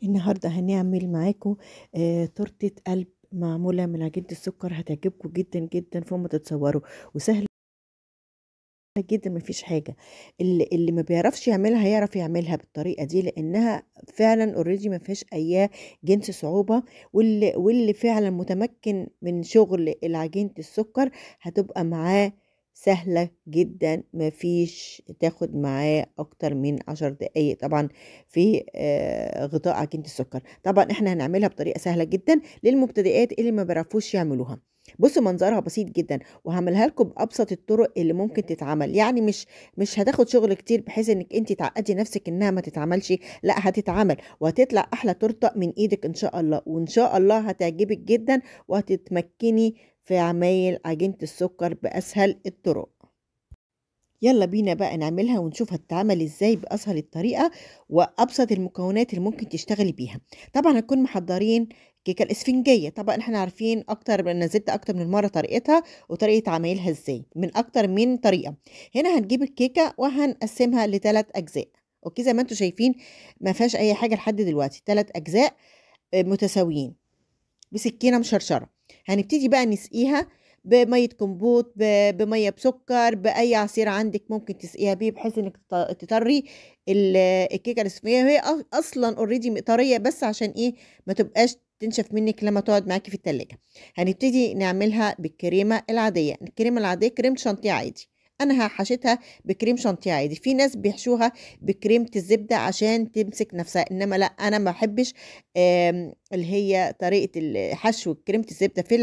النهارده هنعمل معاكم تورتة قلب معمولة من عجينة السكر، هتعجبكم جدا جدا فوق ما تتصوروا، وسهلة جدا مفيش حاجة. اللي ما بيعرفش يعملها هيعرف يعملها بالطريقة دي، لأنها فعلا already ما فيهاش أي جنس صعوبة، واللي فعلا متمكن من شغل العجينة السكر هتبقى معاه سهلة جدا، مفيش تاخد معاه أكتر من 10 دقايق طبعا في غطاء عجينة السكر. طبعا احنا هنعملها بطريقة سهلة جدا للمبتدئات اللي ما بيعرفوش يعملوها. بصوا منظرها بسيط جدا، وهعملها لكم بأبسط الطرق اللي ممكن تتعمل، يعني مش هتاخد شغل كتير بحيث انك انت تعقدي نفسك انها ما تتعملش، لا هتتعمل وهتطلع احلى تورته من ايدك ان شاء الله، وان شاء الله هتعجبك جدا وهتتمكني في عمايل عجينة السكر بأسهل الطرق. يلا بينا بقى نعملها ونشوف هتتعمل ازاي بأسهل الطريقة وأبسط المكونات اللي ممكن تشتغلي بيها. طبعا هنكون محضرين كيكة الاسفنجية، طبعا احنا عارفين اكتر، نزلت اكتر من مرة طريقتها وطريقة عمايلها ازاي من اكتر من طريقة. هنا هنجيب الكيكة وهنقسمها لثلاث اجزاء، okay زي ما انتم شايفين ما فيهاش اي حاجة لحد دلوقتي، 3 اجزاء متساويين بسكينة مشرشرة. هنبتدي بقى نسقيها بمية كمبوت، بمية بسكر، بأي عصير عندك ممكن تسقيها بيه، بحيث انك تطري الكيكة الاسفنجية. وهي اصلا already طرية، بس عشان ايه ما تبقاش تنشف منك لما تقعد معاكي في التلاجة. هنبتدي نعملها بالكريمة العادية، الكريمة العادية كريم شانتيه عادي، انا حشيتها بكريم شانتيه عادي. في ناس بيحشوها بكريمة الزبدة عشان تمسك نفسها، انما لا انا ما بحبش اللي هي طريقة حشو كريمة الزبدة في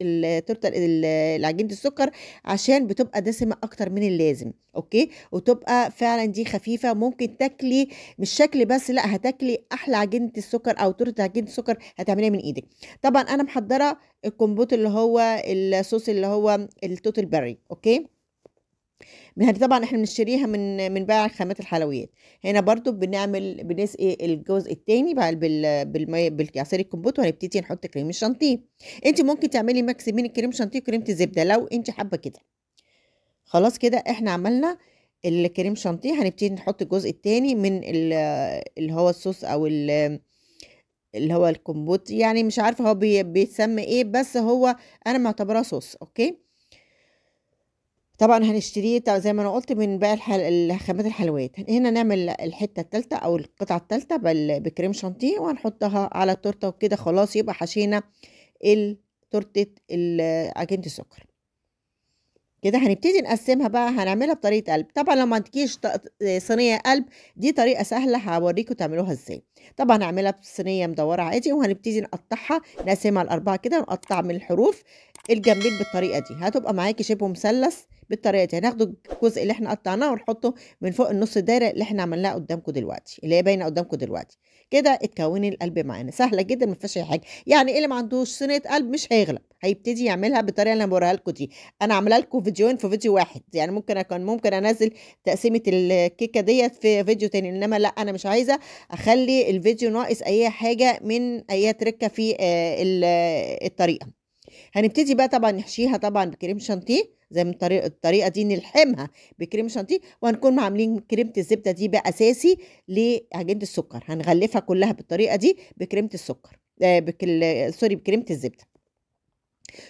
التورتة العجينة السكر، عشان بتبقى دسمة اكتر من اللازم، okay، وتبقى فعلا دي خفيفة ممكن تاكلي مش شكل بس، لا هتاكلي احلى عجينة السكر او تورتة عجينة السكر هتعمليها من ايدك. طبعا انا محضرة الكمبوت اللي هو الصوص اللي هو التوت البري، okay. طبعا احنا بنشتريها من بائع خامات الحلويات. هنا برضو بنسقي الجزء الثاني بالمية بالعصير الكمبوت، وهنبتدي نحط كريم الشانتيه. انت ممكن تعملي mix بين الكريم شانتيه وكريمه الزبدة لو انت حابة كده. خلاص كده احنا عملنا الكريم شانتيه، هنبتدي نحط الجزء الثاني من اللي هو الصوص او اللي هو الكمبوت، يعني مش عارفه هو بيتسمى ايه، بس هو انا معتبراه صوص، okay. طبعا هنشتريه زي ما انا قلت من باقي خامات الحلويات. هنا نعمل الحتة الثالثة او القطعة الثالثة بكريم شانتيه، وهنحطها على التورتة، وكده خلاص يبقى حشينا تورته عجينه السكر. كده هنبتدي نقسمها بقى، هنعملها بطريقة قلب. طبعا لو ما عندكيش صينية قلب، دي طريقه سهلة هوريكم تعملوها ازاي. طبعا هعملها بصينيه مدورة عادي، وهنبتدي نقطعها نقسمها لاربعة كده، ونقطع من الحروف الجنبين بالطريقة دي، هتبقى معاكي شبه مثلث بالطريقة دي. هناخد الجزء اللي احنا قطعناه ونحطه من فوق النص دايرة اللي احنا عملناها قدامكم دلوقتي، اللي هي باينة قدامكم دلوقتي. كده اتكون القلب معانا، سهلة جدا ما فيهاش اي حاجة. يعني اللي ما عندوش صينية قلب مش هيغلب، هيبتدي يعملها بالطريقة اللي انا بوريها لكم دي. انا عامله لكم فيديوهين في فيديو واحد، يعني ممكن انزل تقسيمه الكيكه ديت في فيديو تاني، انما لا انا مش عايزه اخلي الفيديو ناقص اي حاجة من اي تركه في الطريقة. هنبتدي بقى طبعا نحشيها طبعا بكريم شانتيه زي ما الطريقة دي، نلحمها بكريم شانتيه، وهنكون عاملين كريمة الزبدة دي بقى اساسي لعجينه السكر. هنغلفها كلها بالطريقة دي بكريمه السكر، sorry بكريمه الزبدة.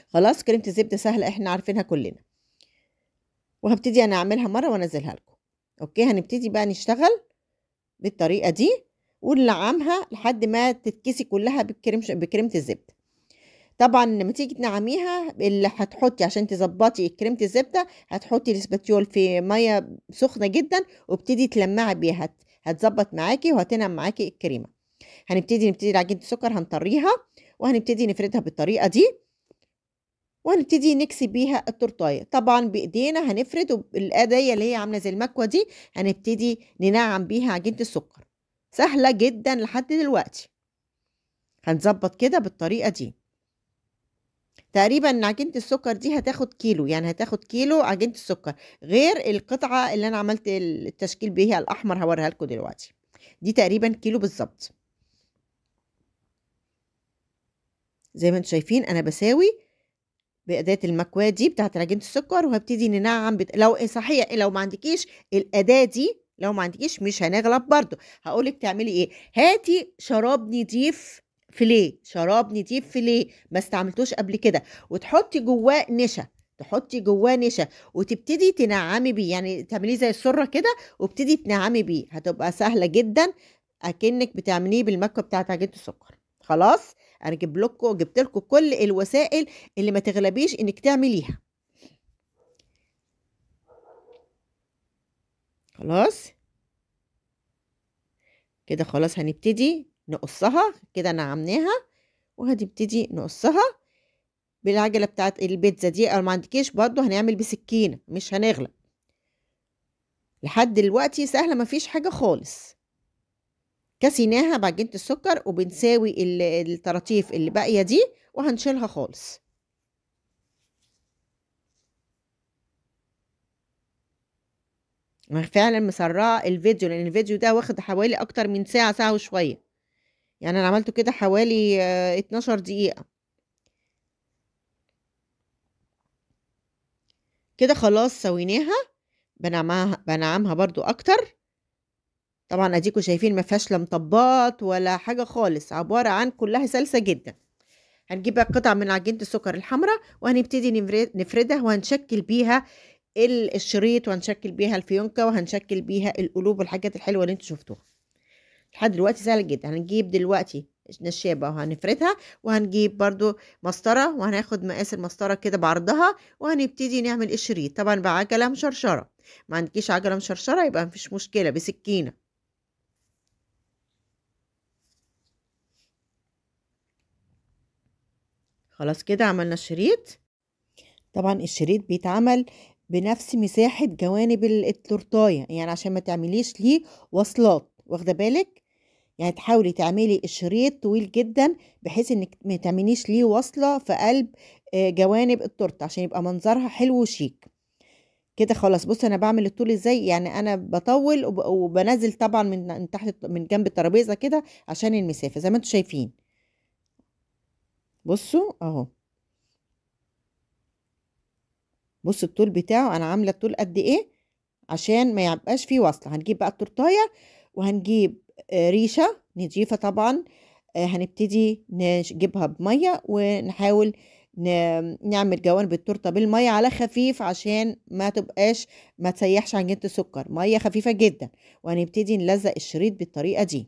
خلاص كريمة الزبدة سهلة احنا عارفينها كلنا، وهبتدي انا اعملها مرة وانزلها لكم، okay. هنبتدي بقى نشتغل بالطريقة دي ونلعمها لحد ما تتكسي كلها بكريمه الزبدة. طبعا لما تيجي تنعميها اللي هتحطي عشان تظبطي كريمة الزبدة، هتحطي ال spatula في مية سخنة جدا وابتدي تلمعي بيها، هتظبط معاكي وهتنعم معاكي الكريمة. هنبتدي عجينه السكر هنطريها، وهنبتدي نفردها بالطريقة دي، وهنبتدي نكسي بيها التورتايه. طبعا بايدينا هنفرد، وبالاديه اللي هي عامله زي المكوه دي هنبتدي ننعم بيها عجينه السكر. سهلة جدا لحد دلوقتي، هنظبط كده بالطريقة دي. تقريبا عجينة السكر دي هتاخد كيلو، يعني هتاخد كيلو عجينة السكر، غير القطعة اللي انا عملت التشكيل بيها الاحمر هوريها لكم دلوقتي، دي تقريبا كيلو بالظبط. زي ما انتم شايفين انا بساوي بأداة المكواة دي بتاعت عجينة السكر، وهبتدي ننعم لو صحيح لو ما عندكيش الأداة دي، لو ما عندكيش مش هنغلب برضو. هقولك تعملي ايه. هاتي شراب نضيف فيليه، شراب نضيف فيليه ما استعملتوش قبل كده، وتحطي جواه نشا، تحطي جواه نشا وتبتدي تنعمي بيه، يعني تعمليه زي السرة كده وابتدي تنعمي بيه، هتبقى سهلة جدا اكنك بتعمليه بالمكوه بتاعت عجينه السكر. خلاص انا جبت لكم كل الوسائل اللي ما تغلبيش انك تعمليها. خلاص كده خلاص هنبتدي نقصها كده، نعمناها وهنبتدي نقصها بالعجله بتاعت البيتزا دي، او ما عندكيش برضو هنعمل بسكينة، مش هنغلب. لحد دلوقتي سهلة ما فيش حاجة خالص. كسيناها بعجينه السكر وبنساوي الطراطيف اللي باقية دي وهنشيلها خالص. انا فعلا مسرعة الفيديو لان الفيديو ده واخد حوالي اكتر من ساعة، ساعة وشوية، يعني انا عملته كده حوالي 12 دقيقة كده. خلاص سويناها، بنعمها برضو اكتر. طبعا اديكوا شايفين ما فيهاش لا مطبات ولا حاجة خالص، عبارة عن كلها سلسه جدا. هنجيب بقى قطع من عجينه السكر الحمراء وهنبتدي نفردها وهنشكل بيها الشريط، وهنشكل بيها الفيونكه، وهنشكل بيها القلوب والحاجات الحلوة اللي انتوا شفتوها. لحد دلوقتي سهل جدا. هنجيب دلوقتي نشابه وهنفردها، وهنجيب برضو مسطرة وهناخد مقاس المسطره كده بعرضها، وهنبتدي نعمل الشريط طبعا بعجله مشرشره. ما عندكيش عجله مشرشره يبقى مفيش مشكلة، بسكينة. خلاص كده عملنا الشريط. طبعا الشريط بيتعمل بنفس مساحة جوانب التورتايه، يعني عشان ما تعمليش ليه وصلات، واخده بالك؟ يعني تحاولي تعملي الشريط طويل جدا بحيث انك ما تعمليش ليه وصله في قلب جوانب التورتة عشان يبقى منظرها حلو وشيك كده. خلاص بص انا بعمل الطول ازاي، يعني انا بطول وبنزل طبعا من تحت من جنب الترابيزة كده عشان المسافة زي ما انتم شايفين. بصوا اهو، بصوا الطول بتاعه، انا عامله الطول قد ايه عشان ما يبقاش فيه وصله. هنجيب بقى التورتايه وهنجيب ريشه نضيفه طبعا، هنبتدي نجيبها بميه ونحاول نعمل جوانب التورتة بالمية على خفيف عشان ما تبقاش ما تسيحش عجينه السكر، مية خفيفة جدا. وهنبتدي نلزق الشريط بالطريقة دي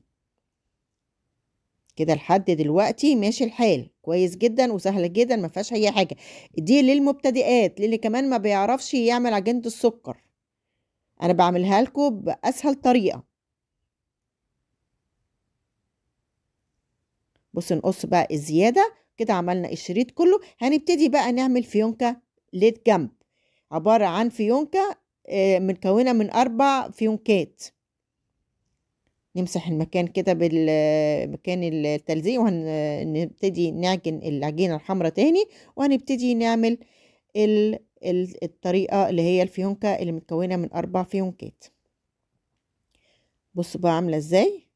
كده. لحد دلوقتي ماشي الحال كويس جدا وسهلة جدا، ما فيهاش اي حاجة. دي للمبتدئات، للي كمان ما بيعرفش يعمل عجينه السكر، انا بعملها لكم باسهل طريقه. بص نقص بقى الزيادة كده، عملنا الشريط كله. هنبتدي بقى نعمل فيونكه للجنب، عبارة عن فيونكه متكونه من 4 فيونكات. نمسح المكان كده بالمكان التلزيق، وهنبتدي نعجن العجينة الحمراء تاني، وهنبتدي نعمل الطريقة اللي هي الفيونكه اللي متكونه من 4 فيونكات. بصوا بقى عامله ازاي،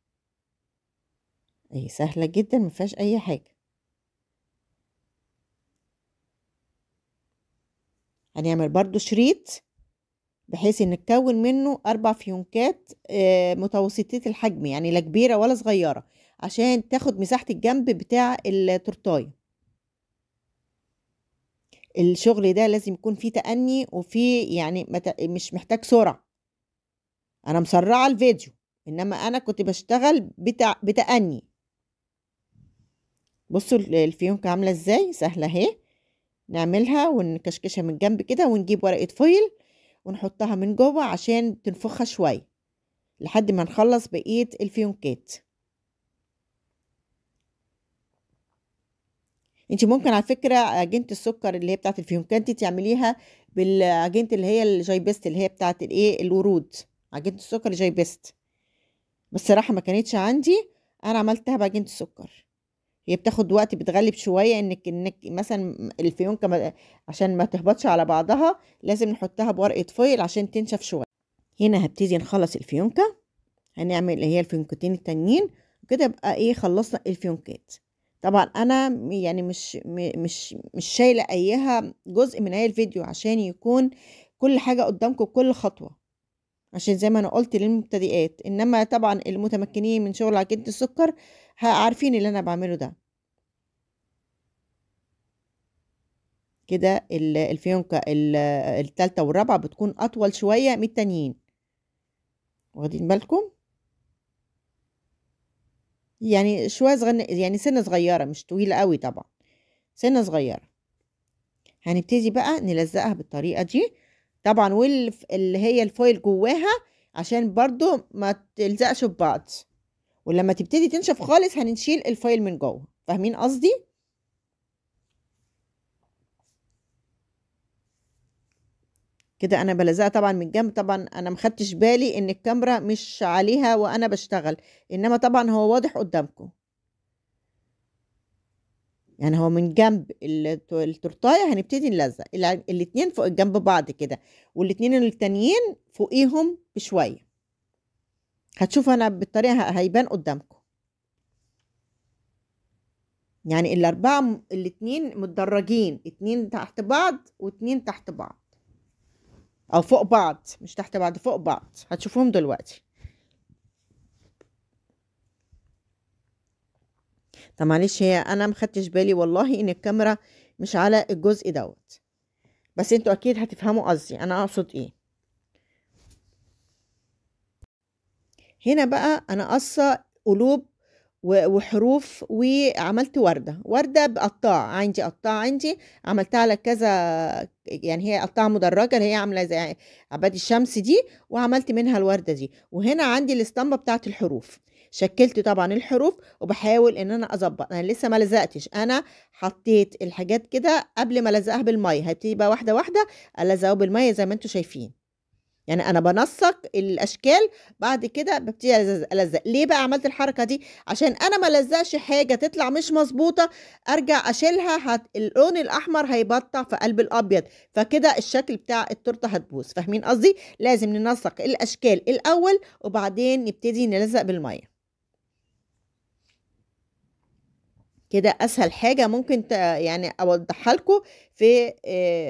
اهي سهلة جدا ما فيهاش اي حاجة. هنعمل برضو شريط بحيث ان نكون منه 4 فيونكات متوسطيه الحجم، يعني لا كبيرة ولا صغيرة، عشان تاخد مساحة الجنب بتاع التورتايه. الشغل ده لازم يكون فيه تأني وفيه يعني مش محتاج سرعة. انا مسرعة الفيديو، انما انا كنت بشتغل بتأني. بصوا الفيونكه عامله ازاي، سهلة اهي. نعملها ونكشكشها من جنب كده، ونجيب ورقة فويل ونحطها من جوه عشان تنفخها شوية لحد ما نخلص بقية الفيونكات. انت ممكن على فكرة عجينه السكر اللي هي بتاعه الفيونكات دي تعمليها بالعجينه اللي هي الجايبست، اللي هي بتاعه الايه الورود، عجينه السكر جايبست، بس صراحة ما كانتش عندي، انا عملتها بعجينه السكر. هي بتاخد وقت، بتغلب شوية انك مثلا الفيونكه عشان ما تهبطش على بعضها لازم نحطها بورقه فويل عشان تنشف شوية. هنا هبتدي نخلص الفيونكه، هنعمل اللي هي الفيونكتين التانيين وكده، يبقى ايه خلصنا الفيونكات. طبعا انا يعني مش مش مش شايله ايها جزء من اي الفيديو عشان يكون كل حاجة قدامكم كل خطوة. عشان زي ما انا قلت للمبتدئات، انما طبعا المتمكنين من شغل عجينة السكر عارفين اللي انا بعمله ده. كده الفيونكة التالتة والرابعة بتكون اطول شوية من التانيين، واخدين بالكم؟ يعني شوية صغيرة، يعني سنة صغيرة مش طويلة قوي طبعا، سنة صغيرة. هنبتدي بقى نلزقها بالطريقة دي طبعا، واللي هي الفويل جواها عشان برضو ما تلزقش ببعض، ولما تبتدي تنشف خالص هنشيل الفويل من جوه. فاهمين قصدي؟ كده انا بلزقها طبعا من الجنب. طبعا انا مخدتش بالي ان الكاميرا مش عليها وانا بشتغل، انما طبعا هو واضح قدامكم، يعني هو من جنب التورتايه هنبتدي نلزق الاتنين فوق جنب بعض كده، والاتنين التانيين فوقيهم بشوية. هتشوفوا انا بالطريقة هيبان قدامكم، يعني الاربعة الاتنين متدرجين، اتنين تحت بعض واتنين تحت بعض، او فوق بعض، مش تحت بعض، فوق بعض. هتشوفوهم دلوقتي. طب معلش، هي انا مخدتش بالي والله ان الكاميرا مش على الجزء دوت، بس انتوا اكيد هتفهموا قصدي انا اقصد ايه. هنا بقى انا قصة قلوب وحروف، وعملت وردة، وردة بقطاعة عندي، قطاعة عندي عملتها على كذا، يعني هي قطاعة مدرجة اللي هي عاملة زي عباد الشمس دي، وعملت منها الوردة دي. وهنا عندي الاسطمبة بتاعت الحروف، شكلت طبعا الحروف، وبحاول ان انا اظبط. انا لسه ما لزقتش، انا حطيت الحاجات كده قبل ما الزقها بالمية. هبتدي بقى واحدة واحدة الزقها بالمية زي ما انتم شايفين، يعني انا بنسق الاشكال بعد كده ببتدي الزق. ليه بقى عملت الحركة دي؟ عشان انا ما الزقش حاجة تطلع مش مظبوطة ارجع اشيلها، اللون الاحمر هيبطع في قلب الابيض، فكده الشكل بتاع التورتة هتبوظ. فاهمين قصدي؟ لازم ننسق الاشكال الاول وبعدين نبتدي نلزق بالمية. كده اسهل حاجة ممكن يعني اوضحها لكم في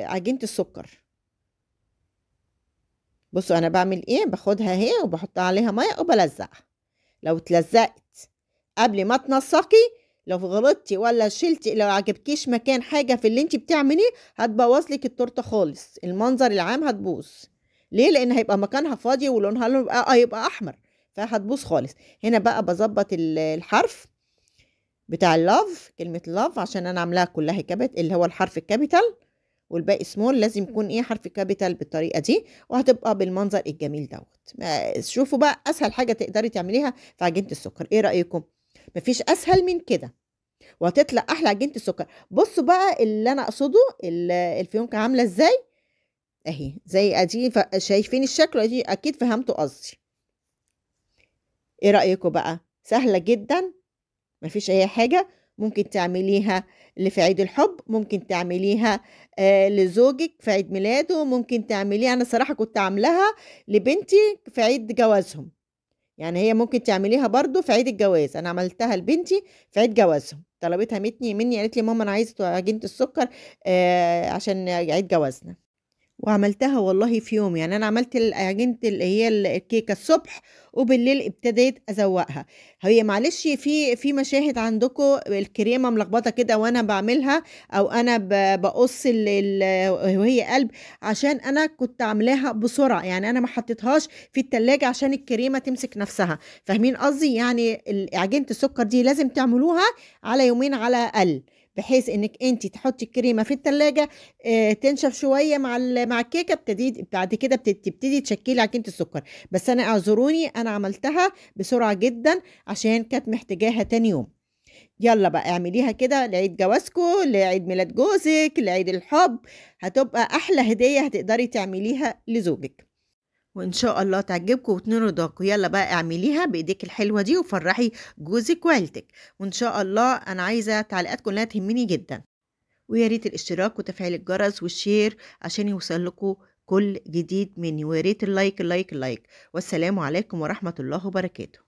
عجينه السكر. بصوا انا بعمل ايه، باخدها اهي وبحط عليها مية وبلزقها. لو اتلزقت قبل ما تنسقي، لو غلطتي ولا شلتي، لو عجبكيش مكان حاجة في اللي انت بتعمليه، هتبوظ لك التورتة خالص، المنظر العام هتبوظ. ليه؟ لان هيبقى مكانها فاضي ولونها هيبقى احمر، فهتبوظ خالص. هنا بقى بظبط الحرف بتاع ال love، كلمة love، عشان انا عاملاها كلها capital، اللي هو الحرف ال capital والباقي سمول، لازم يكون ايه حرف capital بالطريقة دي، وهتبقى بالمنظر الجميل دوت. شوفوا بقى اسهل حاجة تقدري تعمليها في عجينه السكر. ايه رايكم؟ مفيش اسهل من كده، وهتطلع احلى عجينه السكر. بصوا بقى اللي انا اقصده، الفيونكه عامله ازاي اهي، زي ادي، شايفين الشكل ادي، اكيد فهمتوا قصدي. ايه رايكم بقى؟ سهلة جدا، مفيش اي حاجة. ممكن تعمليها اللي في عيد الحب، ممكن تعمليها لزوجك في عيد ميلاده، ممكن تعمليها، انا صراحة كنت عاملاها لبنتي في عيد جوازهم، يعني هي ممكن تعمليها برضو في عيد الجواز. انا عملتها لبنتي في عيد جوازهم، طلبتها مني، قالت لي ماما انا عايزه عجينه السكر عشان عيد جوازنا، وعملتها والله في يوم. يعني انا عملت العجينة اللي هي الكيكه الصبح، وبالليل ابتديت ازوقها. هي معلش في مشاهد عندكم الكريمة ملخبطة كده وانا بعملها، او انا بقص وهي قلب، عشان انا كنت عاملاها بسرعة، يعني انا ما حطيتهاش في التلاجة عشان الكريمة تمسك نفسها. فاهمين قصدي؟ يعني عجينه السكر دي لازم تعملوها على يومين على الاقل، بحيث انك انت تحطي الكريمة في التلاجة تنشف شوية مع الكيكه، بعد كده بتبتدي تشكلي عجينه السكر. بس انا اعذروني، انا عملتها بسرعة جدا عشان كانت محتاجاها تاني يوم. يلا بقى اعمليها كده لعيد جوازكم، لعيد ميلاد جوزك، لعيد الحب، هتبقى احلى هديه هتقدري تعمليها لزوجك، وان شاء الله تعجبكم وتنول رضاكم. يلا بقى اعمليها بايديك الحلوة دي وفرحي جوزك وعيلتك. وان شاء الله انا عايزه تعليقاتكم لانها تهمني جدا، ويا ريت الاشتراك وتفعيل الجرس وال share عشان يوصل لكم كل جديد مني، ويا ريت ال like ال like ال like. والسلام عليكم ورحمة الله وبركاته.